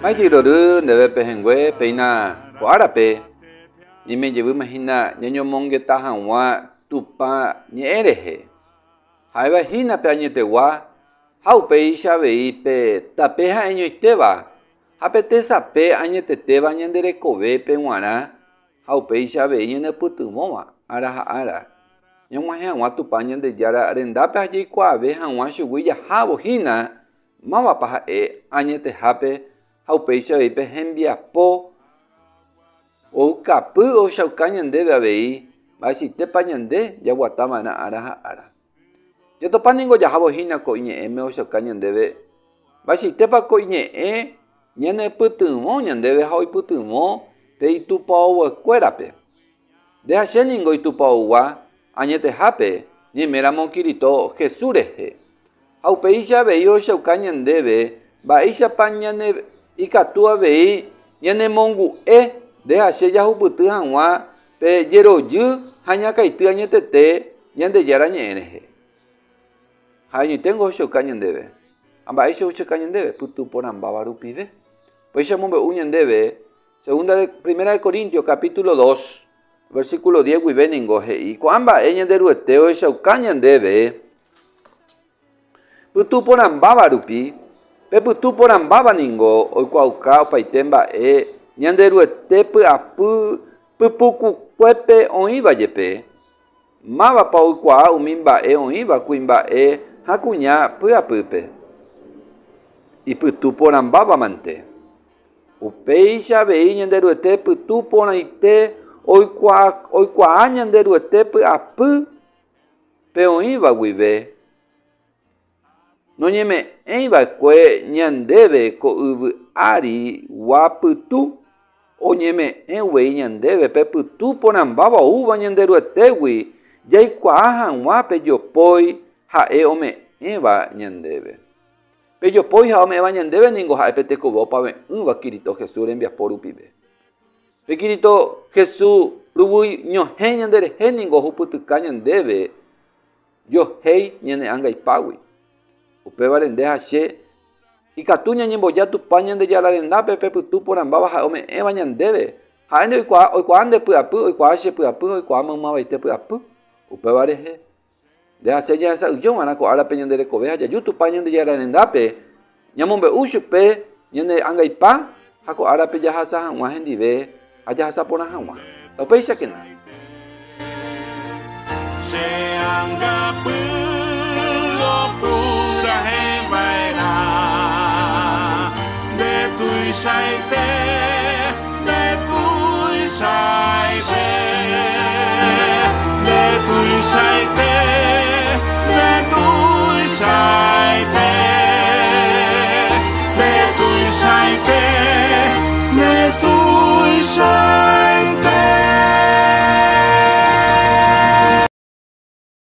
Maitei rory ndéve pehẽngue péina ko árape ñaime jevýma hína ñañomongeta hag̃ua Tupã ñe'ẽ rehe. Ha'éva hína pe añetegua ha upéicha avei pe tape ha'eñoitéva ha pe tesape añetetéva ñande rekovépe g̃uarã ha upéicha avei ñanepytyvõva ára ha ára, ñag̃uahẽ hag̃ua Tupã Ñandejára rendápe ha jaikuaave hag̃ua chugui jahávo hína mávapa ha'e añetehápe ha upéicha avei pe hembiapo oukapy ohechauka ñandéve avei mba'eichaitépa ñande jaguata va'erã ára ha ára. Jatopa ningo jahávo hína ko iñe'ẽme ohechauka ñandéve mba'eichaitépa ko iñe'ẽ ñanepytyvõ ñandéve ha oipytyvõ pe itupaoguekuérape. Nde ha che ningo itupaogua añetehápe ñaiméramo Kirito Jesús rehe. Ha upéicha avei ohechauka ñandéve mba'éichapa ñane ikatu avei ñanemongu'e nde ha che jahupyty hag̃ua pe jerojy ha ñakaity añetete Ñandejára ñe'ẽ rehe. Ha'eñoiténgo ohechauka ñandéve. Ha mba'éicha ohechauka ñandéve? Pytu Porãmbáva rupive. Upéicha omombe'u ñandéve segunda de, primera de Corintios capítulo 2, versículo 10 guive ningo he'i, ko'ã mba'e Ñanderuete ohechauka ñandéve Pytu Porãmbáva rupi, pe Pytu Porãmbáva ningo oikuaauka opaite mba'e Ñanderuete py'apy pypukukuépe oĩva jepe, Mávapa oikuaa umi mba'e oĩva kuimba'e ha kuña py'apýpe? Ipytu porãmbáva mante. Upéicha avei Ñanderuete pytu porãite oikuaa Ñanderuete py'apy pe oĩva guive. Noñeme'ẽi va'ekue ñandéve ko yvy ári gua pytu, oñeme'ẽ uvei ñandéve pe pytu porãmbáva oúva Ñanderuetégui jaikuaa hag̃ua pe jopói ha'e ome'ẽva ñandéve. Pe jopói ha'e ome'ẽva ñandéve ningo ha'e pe tekove opave'ỹva Kirito Jesús rembiapo rupive. Pe Kirito Jesús ruguy ñohẽ ñanderehe ningo ohupytyka ñandéve Johéi ñane angaipágui. Upévare nde ha che ikatu ñañemboja Tupã Ñandejára rendápe pe Pytu Porãmbáva ha'e ome'ẽva ñandéve. Ha'e nde oikuaa, oikuaa nde py'apy, oikuaa che py'apy, oikuaa maymavaite py'apy. Upéva rehe, nde ha che jahesa'ỹijo va'erã ko árape ñande rekove ha jaju Tupã Ñandejára rendápe, ñamombe'u chupe ñane angaipa ha ko árape jahasa hag̃ua hendive ha jahasa porã hag̃ua. Taupéichakena. Che angapy.